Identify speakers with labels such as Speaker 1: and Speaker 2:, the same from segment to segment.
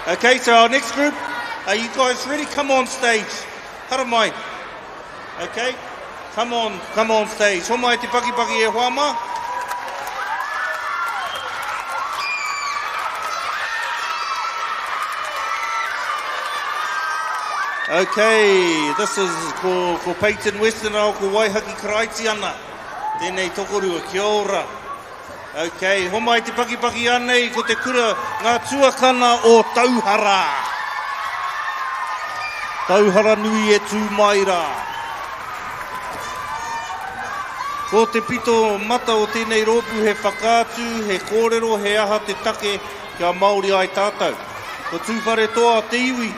Speaker 1: Okay, so our next group, are you guys ready? Come on stage. Hara mai. Okay, come on, come on stage. Homai te pakipaki e hoa mā. Okay, this is ko, ko Peyton Weston rāua ko Waihaki Karaitiana. Tēnei tokorua, kia ora. Okay, homai te pakipaki anei ko te kura ngā tuakana o Tauhara. Tauhara nui e tū mai rā. Ko te pito mata o tēnei rōpū he whakaatu, he kōrero, he aha te take kia Māori ai tātou. Ko Tūwharetoa te iwi,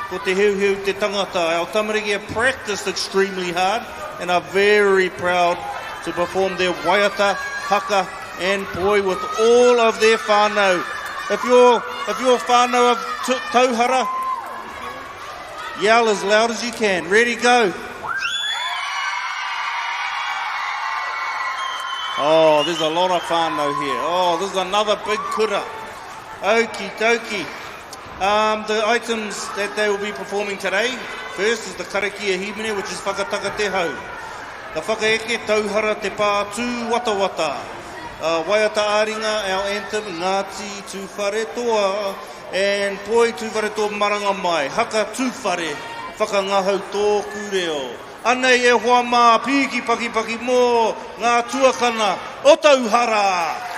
Speaker 1: ko Te Heuheu te tangata. Our tamariki have practiced extremely hard and are very proud to perform their waiata, haka and poi with all of their whānau. If you're, if you're whānau of Tauhara, yell as loud as you can. Ready, go. Oh, there's a lot of whānau here. Oh, there's another big kura. Okie dokie. Um, the items that they will be performing today, first is the karakia himene, which is whakataka te hau. The whakaeke tauhara te pā tū watawata. Uh, waiata āringa, our anthem, Ngāti Tūwharetoa, and Poi Tūwharetoa maranga mai, haka tūwhare, whakangahau tōku reo. Anei e hoa mā, pīki pakipaki mō ngā tuakana o Tauhara!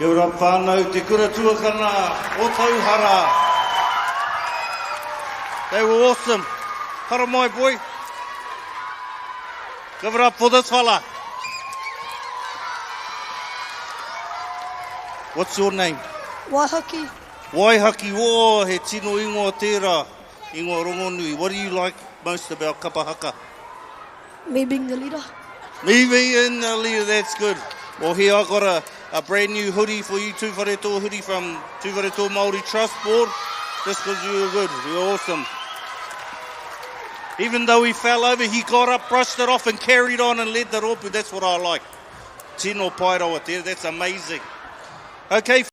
Speaker 1: Kia ora whānau, te kura tuakana o Tauhara. They were awesome. Haramai boy. Give it up for this fella. What's your name?
Speaker 2: Waihaki.
Speaker 1: Waihaki, oh, he tino ingoa tērā, ingoa rongonui. What do you like most about kapa haka?
Speaker 2: Me being the leader.
Speaker 1: Me being the leader, that's good. Well, here I got a, a brand new hoodie for you, Tūwharetoa hoodie from Tūwharetoa Māori Trust Board, just because you were good. You're awesome. Even though he fell over, he got up, brushed it off, and carried on and led the rōpū. That's what I like. Tino pai rawa te, that's amazing. Okay.